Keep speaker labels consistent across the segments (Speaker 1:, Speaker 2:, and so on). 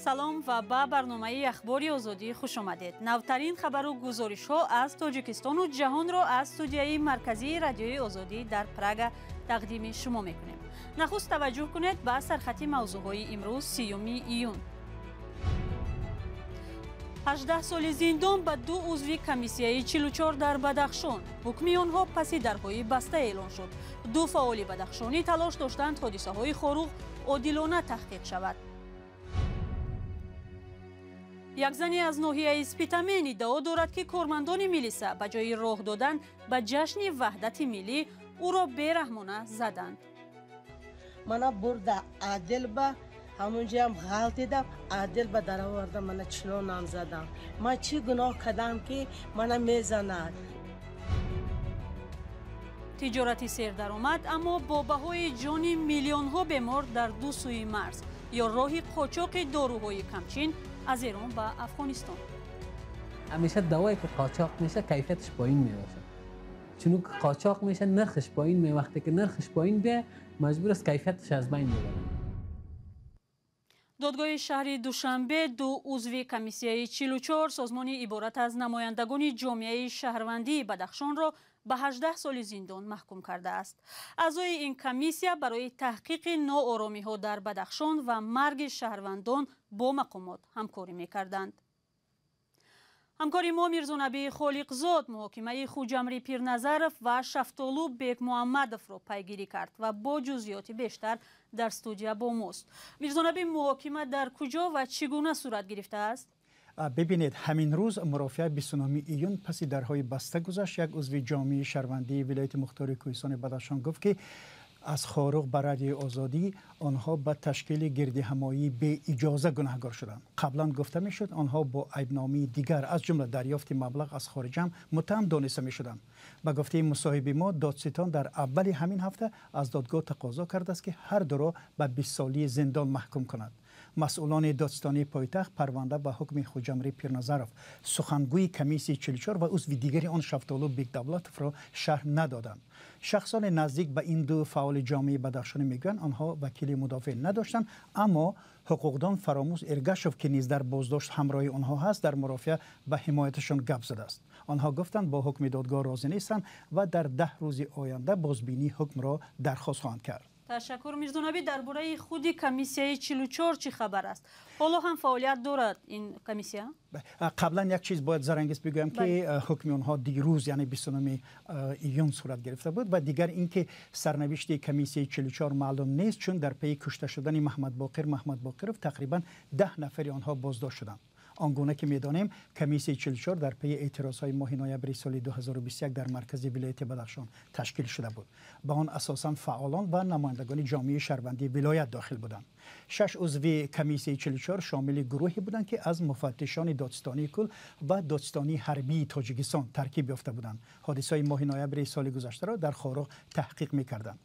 Speaker 1: Салом ва ба барномаи Ахбори Озодӣ хуш омадед. Навтарин хабару гузоришҳо аз Тоҷикистону ҷаҳонро аз студияи марказии Радиои Озодӣ дар Прага тақдими шумо мекунем. Нахуст таваҷҷӯҳ кунед ба сархати мавзӯъҳои имрӯз, 30 июн. 18 соли зиндон ба ду узви комиссияи 44 дар Бадахшон. Ҳукми онҳо паси дарҳои баста эълон шуд. Ду фаъоли бадахшонӣ талош доштанд, ҳодисаҳои Хоруғ одилона таҳқиқ шавад. Як зане аз ноҳияи Спитамен иддао дорад, ки кормандони милиса ба ҷои роҳ додан ба ҷашни ваҳдати миллӣ ӯро бераҳмона заданд.
Speaker 2: Мана бурда отдел ба, ҳамунҷоям ғалтидам, отдел ба дароварда, мана чунонам задам. Ман чӣ гуноҳ кардам, ки мана мезанад?
Speaker 1: Тиҷорати сердаромад, аммо бо баҳои ҷони миллионҳо бемор дар ду сӯи марз ё роҳи қочоқи доруҳои камчин аз Эрон ба Афғонистон.
Speaker 3: Ҳамеша давое ки қочоқ меша, кайфияташ поин мебошад. Чун қочоқ меша, нархаш поин ме, вақте ки нархаш поин бия, маҷбур аст кайфияташ аз байн бибарад.
Speaker 1: Додгоҳи шаҳри Душанбе ду узви комиссияи 44, созмони иборат аз намояндагони ҷомеаи шаҳрвандии Бадахшонро, ба 18 соли зиндон маҳкум кардааст. Аъзои ин комиссия барои таҳқиқи нооромиҳо дар Бадахшон ва марги шаҳрвандон бо мақомот ҳамкорӣ мекарданд. Ҳамкори мо Мирзонабӣ Холиқзод муҳокимаи Хуҷамри Пирназаров ва Шафтолу Бекмуҳаммадовро пайгирӣ кард ва бо ҷузъиёти бештар дар студия бо мост. Мирзонабӣ, муҳокима дар куҷо ва чӣ гуна сурат гирифтааст?
Speaker 4: Бибинед, ҳамин рӯз мурофиа 29 июн паси дарҳои баста гузашт. Як узви ҷомеаи шаҳрвандии вилояти мухтори Кӯҳистони Бадахшон гуфт, ки аз Хоруғ ба Радиои Озодӣ онҳо ба ташкили гирдиҳамоии беиҷоза гунаҳгор шуданд. Қаблан гуфта мешуд, онҳо бо айбномаи дигар, аз ҷумла дарёфти маблағ аз хориҷам, муттаҳам дониста мешуданд. Ба гуфтаи мусоҳиби мо, додситон дар аввали ҳамин ҳафта аз додгоҳ тақозо кардааст, ки ҳар дуро ба 20 солии зиндон маҳкум кунад. Масъулони додситонии пойтахт парванда ба ҳукми Хуҷамрӣ Пирназаров, сухангӯи комиссияи 44, ва узви дигари он Шафтолу Бекдавлатовро шарҳ надоданд. Шахсони наздик ба ин ду фаъоли ҷомеаи бадахшонӣ мегӯянд, онҳо вакили мудофеъ надоштанд, аммо ҳуқуқдон Фаромӯз Эргашов, ки низ дар боздошт ҳамроҳи онҳо ҳаст, дар мурофиа ба ҳимояташон гап задааст. Онҳо гуфтанд, бо ҳукми додгоҳ розӣ нестанд ва дар 10 рӯзи оянда бозбинии ҳукмро дархост хоҳанд кард.
Speaker 1: Ташаккур, Мирзонабӣ. Дар бораи худи комиссияи 44 чӣ хабар аст? Ҳоло ҳам фаъолият дорад ин комиссия?
Speaker 4: Қаблан як чиз бояд, Зарангиз, бигӯям, ки ҳукми онҳо дирӯз, яъне 29 июн, сурат гирифта буд. Ва дигар ин ки сарнавишти комиссияи 44 маълум нест, чун дар пайи кушта шудани Маҳмадбоқир Маҳмадбоқиров тақрибан 10 нафари онҳо боздошт шуданд. Он гуна ки медонем, комиссияи 44 дар пайи эътирозҳои моҳи ноябри соли 2021 дар маркази вилояти Бадахшон ташкил шуда буд. Ба он асосан фаъолон ва намояндагони ҷомеаи шаҳрвандии вилоят дохил буданд. Шаш узви комиссияи 44 шомили гурӯҳе буданд, ки аз муфаттишони додситонии кул ва додситонии ҳарбии Тоҷикистон таркиб ёфта буданд. Ҳодисаи моҳи ноябри соли гузаштаро дар Хоруғ таҳқиқ мекарданд.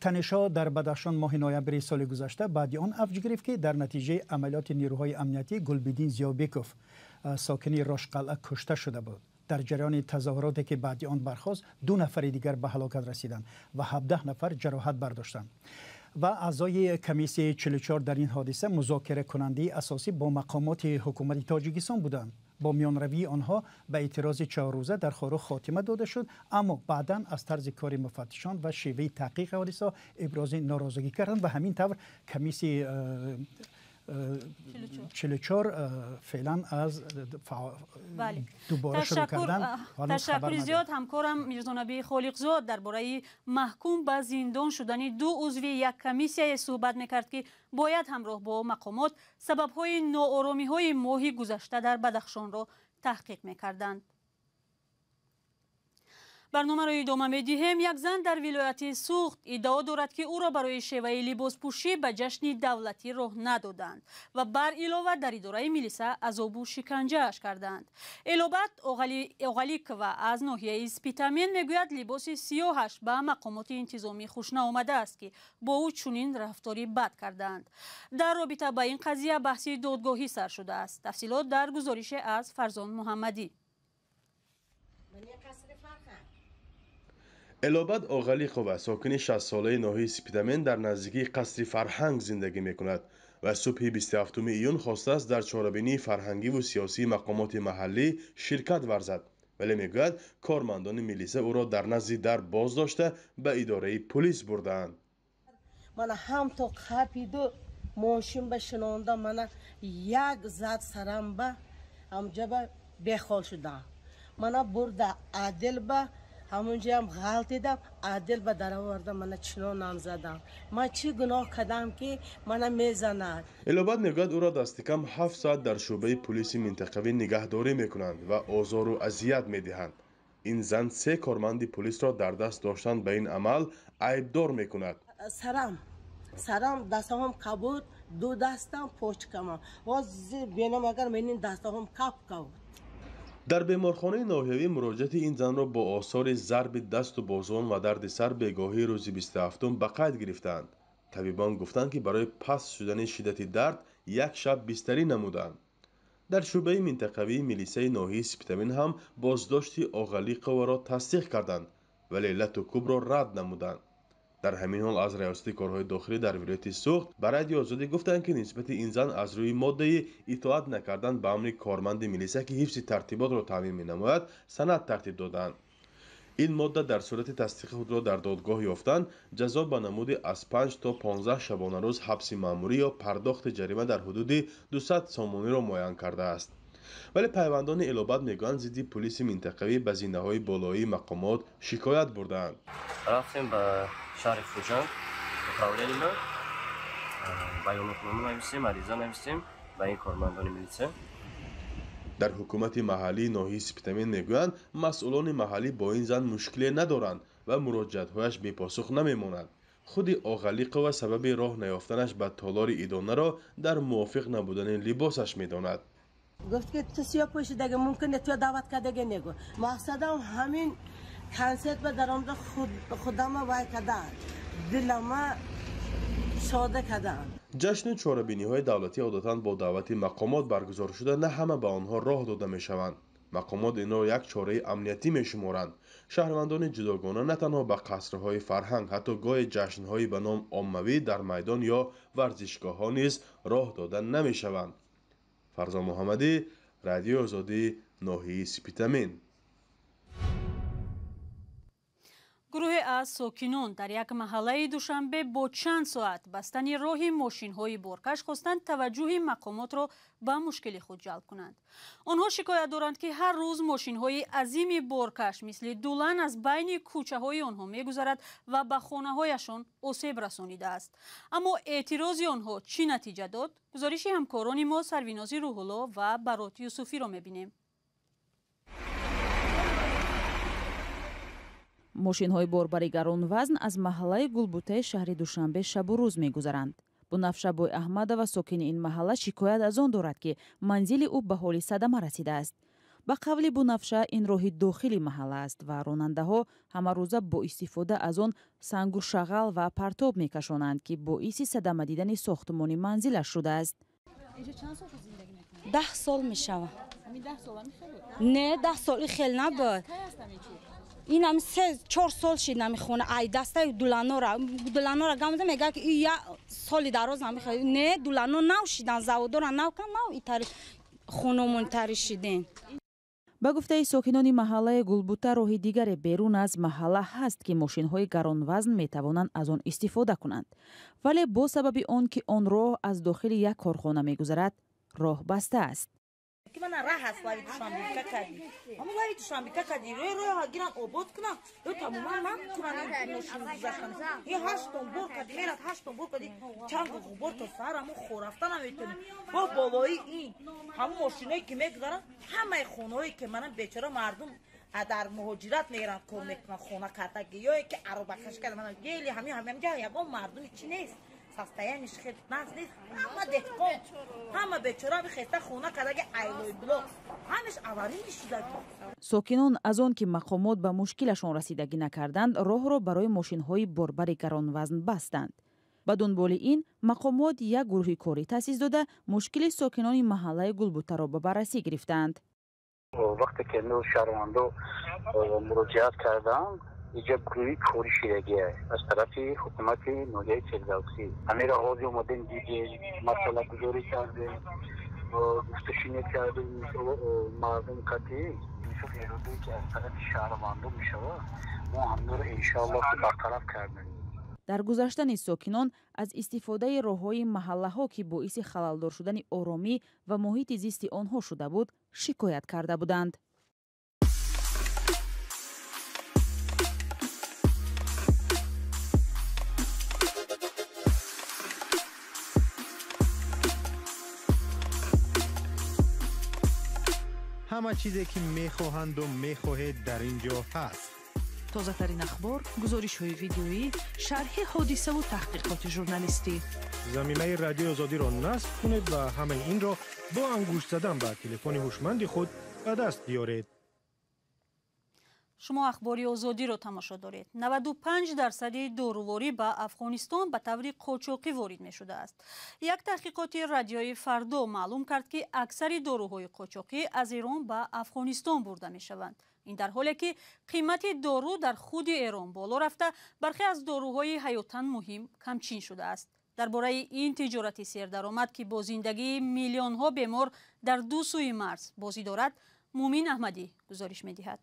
Speaker 4: Танишҳо дар Бадахшон моҳи ноябри соли гузашта баъди он авҷ гирифт, ки дар натиҷаи амалиёти нерӯҳои амниятӣ Гулбиддин Зиёбеков, сокини Рошқалъа, кушта шуда буд. Дар ҷараёни тазоҳуроте, ки баъди он бархост, ду нафари дигар ба ҳалокат расиданд ва 17 нафар ҷароҳат бардоштанд. Ва аъзои комиссияи 44 дар ин ҳодиса музокиракунандаи асосӣ бо мақомоти ҳукумати Тоҷикистон буданд. Бо миёнравии онҳо ба эътирози 4 рӯза дар Хоруғ хотима дода шуд, аммо баъдан аз тарзи кори муфаттишон ва шеваи таҳқиқи ҳодиса ибрози норозигӣ карданд ва ҳамин тавр комиссияи 44 феълан аз дубора шурӯъ кардан.
Speaker 1: Ташаккури зиёд. Ҳамкорам Мирзонабӣ Холиқзод дар бораи маҳкум ба зиндон шудани ду узви як комиссияе суҳбат мекард, ки бояд ҳамроҳ бо мақомот сабабҳои нооромиҳои моҳи гузашта дар Бадахшонро таҳқиқ мекарданд. Барномаро идома медиҳем. Як зан дар вилояти Суғд иддао дорад, ки ӯро барои шеваи либоспӯшӣ ба ҷашни давлатӣ роҳ надоданд ва бар илова дар идораи милиса азобу шиканҷааш кардаанд. Элобат Оғаликова аз ноҳияи Спитамен мегӯяд, либоси сиёҳаш ба мақомоти интизомӣ хуш наомадааст, ки бо ӯ чунин рафтори бад кардаанд. Дар робита ба ин қазия баҳси додгоҳӣ сар шудааст. Тафсилот дар гузорише аз Фарзон Муҳаммадӣ.
Speaker 5: Элобат Оғалиқова, сокини 60-солаи ноҳияи Спитамен, дар наздикии қасри фарҳанг зиндагӣ мекунад. Ва субҳи 27 июн хостааст дар чорабинии фарҳангиву сиёсии мақомоти маҳаллӣ ширкат варзад, вале мегӯяд, кормандони милиса ӯро дар назди дар боз дошта, ба идораи пулис бурдаанд.
Speaker 2: Мана ҳам то қапиду мошин ба шинонда, мана як зад сарам ба ҳамҷаба бехол шудам. Мана бурда адил ба ҳамунҷаям ғалтидам, адил ба дароварда мана чунонам задам. Ман чӣ гуноҳ кардам, ки мана мезанад?
Speaker 5: Илобат мегӯяд, ӯро дастикам 7 соат дар шӯъбаи пулиси минтақавӣ нигаҳдорӣ мекунанд ва озору азият медиҳанд. Ин зан се корманди пулисро дар даст доштан ба ин амал айбдор мекунад.
Speaker 2: Сарам, дастаҳом кабуд, ду дастам, почкамам. Ҳозир бенам, агар менин дастаҳом кап кабуд.
Speaker 5: Дар беморхонаи ноҳиявӣ муроҷиати ин занро бо осори зарби дасту бозон ва дарди сар бегоҳии рӯзи 27 ба қайд гирифтаанд. Табибон гуфтанд, ки барои паст шудани шиддати дард як шаб бистарӣ намуданд. Дар шӯъбаи минтақавии милисаи ноҳияи Спитамен ҳам боздошти Оғалиқоваро тасдиқ карданд, вале лату кӯбро рад намуданд. Дар ҳамин ҳол аз Раёсати корҳои дохилӣ дар вилояти Суғд ба Радиои Озодӣ гуфтанд, ки нисбати ин зан аз рӯи моддаи итоат накардан ба амри корманди милиса, ки ҳифзи тартиботро таъмин менамояд, санад тартиб доданд. Ин модда дар сурати тасдиқи худро дар додгоҳ ёфтан, ҷазо ба намуди аз 5 то 15 шабонарӯз ҳабси маъмурӣ ё пардохти ҷарима дар ҳудуди 200 сомониро муайян кардааст. Вале пайвандони Илобат мегӯянд, зидди пулиси минтақавӣ ба зинаҳои болоии мақомот шикоят бурдаанд.
Speaker 6: Рафтем ба шаҳри Хуҷанд, управление, баёнотнома нависем, ариза нависем ба ин кормандони милитсия.
Speaker 5: Дар ҳукумати маҳаллии ноҳияи Спитамен мегӯянд, масъулони маҳаллӣ бо ин зан мушкиле надоранд ва муроҷиатҳояш бепосух намемонад. Худи Оғалиқова сабаби роҳ наёфтанаш ба толори идонаро дар мувофиқ набудани либосаш медонад.
Speaker 2: Гуфт, ки ту сиёҳ пӯшидаги, мумкин не туя даъват кардаги негу. Мақсадам ҳамин консерт ба даромада худама вай кардам, дилама шода кардам.
Speaker 5: Ҷашну чорабиниҳои давлатӣ одатан бо даъвати мақомот баргузор шуда, на ҳама ба онҳо роҳ дода мешаванд. Мақомот инро як чораи амниятӣ мешуморанд. Шаҳрвандони ҷудогона на танҳо ба қасрҳои фарҳанг, ҳатто гоҳе ҷашнҳои ба ном оммавӣ дар майдон ё варзишгоҳҳо низ роҳ дода намешаванд. Фарзон Муҳаммадӣ, Радиои Озодӣ, ноҳияи Спитамен.
Speaker 1: Гурӯҳе аз сокинон дар як маҳаллаи Душанбе бо чанд соат бастани роҳи мошинҳои боркаш хостанд таваҷҷӯҳи мақомотро ба мушкили худ ҷалб кунанд. Онҳо шикоят доранд, ки ҳар рӯз мошинҳои азими боркаш мисли дулан аз байни кӯчаҳои онҳо мегузарад ва ба хонаҳояшон осеб расонидааст. Аммо эътирози онҳо чӣ натиҷа дод? Гузориши ҳамкорони мо Сарвинози Рӯҳулло ва Барот Юсуфиро мебинем.
Speaker 7: Мошинҳои борбари гаронвазн аз маҳаллаи Гулбутаи шаҳри Душанбе шабу рӯз мегузаранд. Бунафшабой Аҳмадова, сокини ин маҳалла, шикоят аз он дорад, ки манзили ӯ ба ҳоли садама расидааст. Ба қавли Бунафша, ин роҳи дохили маҳалла аст ва ронандаҳо ҳамарӯза бо истифода аз он сангу шағал ва партоб мекашонанд, ки боиси садама дидани сохтмони манзилаш шудааст.
Speaker 8: 10 сол мешавад. Не, 10 соли хел набуд. Инам 3-4 сол шид намехона. Ай дастаи дуланора гамза мега, ки я соли дароз намехоҳ. Не, дулано нав шидан, заводора нав кан, нав итари хономон тари шиден.
Speaker 7: Ба гуфтаи сокинони маҳаллаи Гулбута, роҳи дигаре берун аз маҳалла ҳаст, ки мошинҳои гаронвазн метавонанд аз он истифода кунанд, вале бо сабаби он ки он роҳ аз дохили як корхона мегузарад, роҳ баста аст.
Speaker 9: Ки мана раҳ аст, лави Душанбека кади, ҳамон лави Душанбека кади роҳ гиран, обод кунам ё тамоман ман кунам мошин гузаштан. Ин 8 тон бор кади мерад, 8 тон бор кади, чанг ғубор то саҳар, ҳамон хорафта наметонем. Бо болои ин ҳамон мошиное ки мегузаранд, ҳамаи хонаҳое ки мана бечора мардум дар муҳоҷират меранд, кор мекунанд, хона кардаги ё ки аробакаш карда, мана гели ҳамин ҳаминҷа ягон мардуми чӣ нест, состояние ш хел нағз нест. Ҳама деҳқон, ҳама бечора хеста хона кардаги, айлои блок ҳамеш аварӣ мешудаги.
Speaker 7: Сокинон аз он ки мақомот ба мушкилашон расидагӣ накарданд, роҳро барои мошинҳои борбари гаронвазн бастанд. Ба дунболи ин мақомот як гурӯҳи корӣ таъсис дода, мушкили сокинони маҳаллаи Гулбутаро ба баррасӣ гирифтаанд.
Speaker 10: Вақте ки шаҳрвандо муроҷиат карданд. Инҷа гурӯҳи корӣ шидагия аз тарафи ҳукумати ноҳияи Фирдавсӣ. Ҳамеро ҳозир омадем, дидем, масъалагузорӣ кардем, гуфтушунид кардем, мардум қатъӣ мисол эродое ки аз тарафи шаҳрвандон мешавад, мо ҳаминро иншоаллоҳ ки бартараф кардем.
Speaker 7: Дар гузашта низ сокинон аз истифодаи роҳҳои маҳаллаҳо, ки боиси халалдор шудани оромӣ ва муҳити зисти онҳо шуда буд, шикоят карда буданд.
Speaker 11: Ҳама чизе ки мехоҳанду мехоҳед дар ин ҷо ҳаст.
Speaker 12: Тозатарин ахбор, гузоришҳои видеоӣ, шарҳи ҳодисаву таҳқиқоти журналистӣ.
Speaker 11: Замимаи Радиои Озодиро насб кунед ва ҳамаи инро бо ангушт задан ба телефони ҳушманди худ ба даст биёред.
Speaker 1: Шумо Ахбори Озодиро тамошо доред. 95% доруворӣ ба Афғонистон ба таври қочоқӣ ворид мешудааст. Як таҳқиқоти Радиои Фардо маълум кард, ки аксари доруҳои қочоқӣ аз Эрон ба Афғонистон бурда мешаванд. Ин дар ҳоле ки қимати дору дар худи Эрон боло рафта, бархе аз доруҳои ҳаётан муҳим камчин шудааст. Дар бораи ин тиҷорати сердаромад, ки бо зиндагии миллионҳо бемор дар ду сӯи марз бозӣ дорад, Мумин Аҳмадӣ гузориш медиҳад.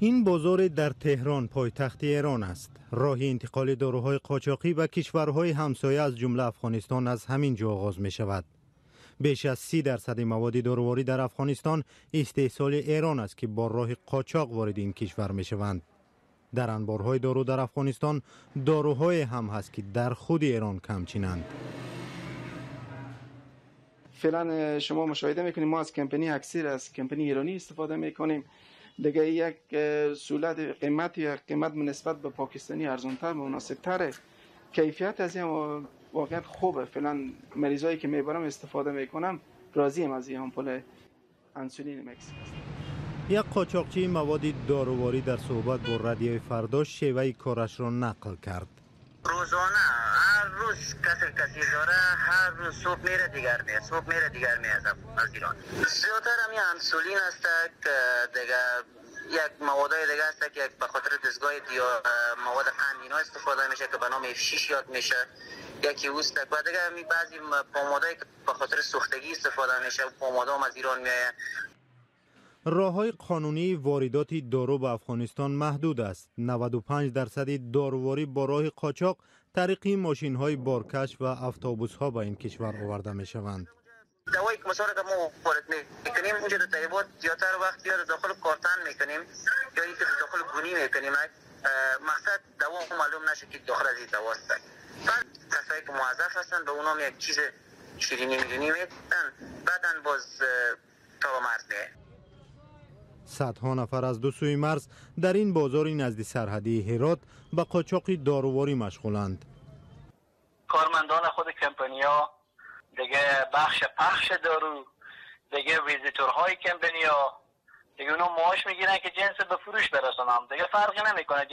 Speaker 11: Ин бозор дар Теҳрон, пойтахти Эрон аст. Роҳи интиқоли доруҳои қочоқӣ ба кишварҳои ҳамсоя, аз ҷумла Афғонистон, аз ҳамин ҷо оғоз мешавад. Беш аз 30% маводи доруворӣ дар Афғонистон истеҳсоли Эрон аст, ки бо роҳи қочоқ вориди ин кишвар мешаванд. Дар анборҳои дору дар Афғонистон доруҳое ҳам ҳаст, ки дар худи Эрон камчинанд.
Speaker 13: Феълан шумо мушоҳида мекунед, мо аз کمپانی اکسیر، از کمپانی ایرانی استفاده میکنیم. دیگه یک سهولت قیمت یا قیمت نسبت به پاکستانی ارزانتر و مناسبتره. کیفیت از این واقعیت خوبه. فعلا مریضایی که میبرم استفاده میکنم، راضیم از این آمپول انسولین مکس.
Speaker 11: یک قاچاقچی مواد داروواری در صحبت با رادیوی فردا شیوه کارش را نقل کرد.
Speaker 14: روزانه هر روز کسی داره، هر روز صبح میره دیگر میاد، صبح میره دیگر میاد از ایران. زیادتر هم انسولین است، دیگه یک موادای دیگه است که به خاطر دستگاه مواد قند اینا استفاده میشه که به نام F6 یاد میشه، یکی اوست و دیگه بعضی پمادایی که به خاطر سوختگی استفاده میشه، پمادا هم از ایران میآید.
Speaker 11: راه‌های قانونی واردات دارو به افغانستان محدود است. 95% داروواری با راه قاچاق طریق ماشین‌های بارکش و اتوبوس‌ها به این کشور آورده می‌شوند.
Speaker 14: دوایی که مثلا ما وارد می‌کنیم اونجا در طیبات زیادتر وقت یا داخل کارتن می‌کنیم یا اینکه داخل گونی می‌کنیم، مقصد دوا معلوم نشه که داخل از این دواست. بعد کسایی که موظف هستن به اونام یک چیز شیرینی میرینی میدن، بعدن باز تا به مرز میه.
Speaker 11: صدها نفر از دو سوی مرز در این بازار نزد سرحدی هرات به قاچاق داروواری مشغولند.
Speaker 15: کارمندان خود کمپانیا، دیگه بخش پخش دارو، دیگه ویزیتورهای کمپانیا، دیگه اونا معاش میگیرن که جنس به فروش برسونن. دیگه فرقی نمیکنه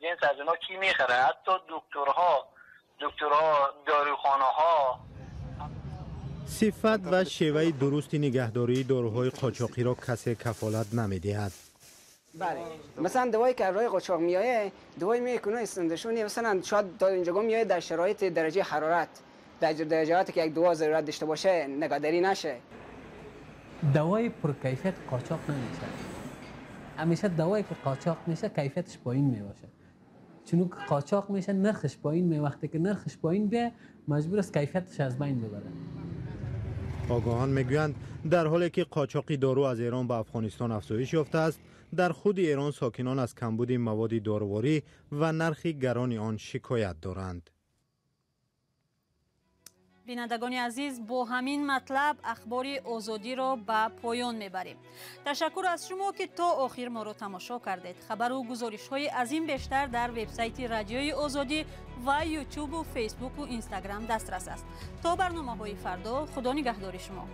Speaker 15: جنس از اونا کی میخره، حتی دکترها، داروخانه ها.
Speaker 11: صفت و شیوه درست نگهداری داروهای قاچاقی را کسی کفالت نمیدهد.
Speaker 16: بله، مثلا دوایی که راه قاچاق میایه، دوایی میکنه استندشون، مثلا شاید تا اینجا میایه در شرایط درجه حرارت، در درجاتی که یک دوا ضرورت داشته باشه نگهداری نشه.
Speaker 3: دوای پرکیفیت قاچاق نمیشه. همیشه دوایی که قاچاق میشه کیفیتش پایین میباشه. چون که قاچاق میشه نرخش پایین می، وقتی که نرخش پایین بیه مجبور است کیفیتش از بین ببره.
Speaker 11: آگاهان میگویند در حالی که قاچاق دارو از ایران به افغانستان افزایش یافته است، در خود ایران ساکنان از کمبود مواد داروواری و نرخ گران آن شکایت دارند.
Speaker 1: бинандагони азиз, бо ҳамин матлаб Ахбори Озодиро ба поён мебарем. Ташаккур аз шумо, ки то охир моро тамошо кардед. Хабару гузоришҳои аз ин бештар дар вебсайти Радиои Озодӣ ва Ютубу Фейсбуку Инстаграм дастрас аст. То барномаҳои фардо, Худо нигаҳдори шумо.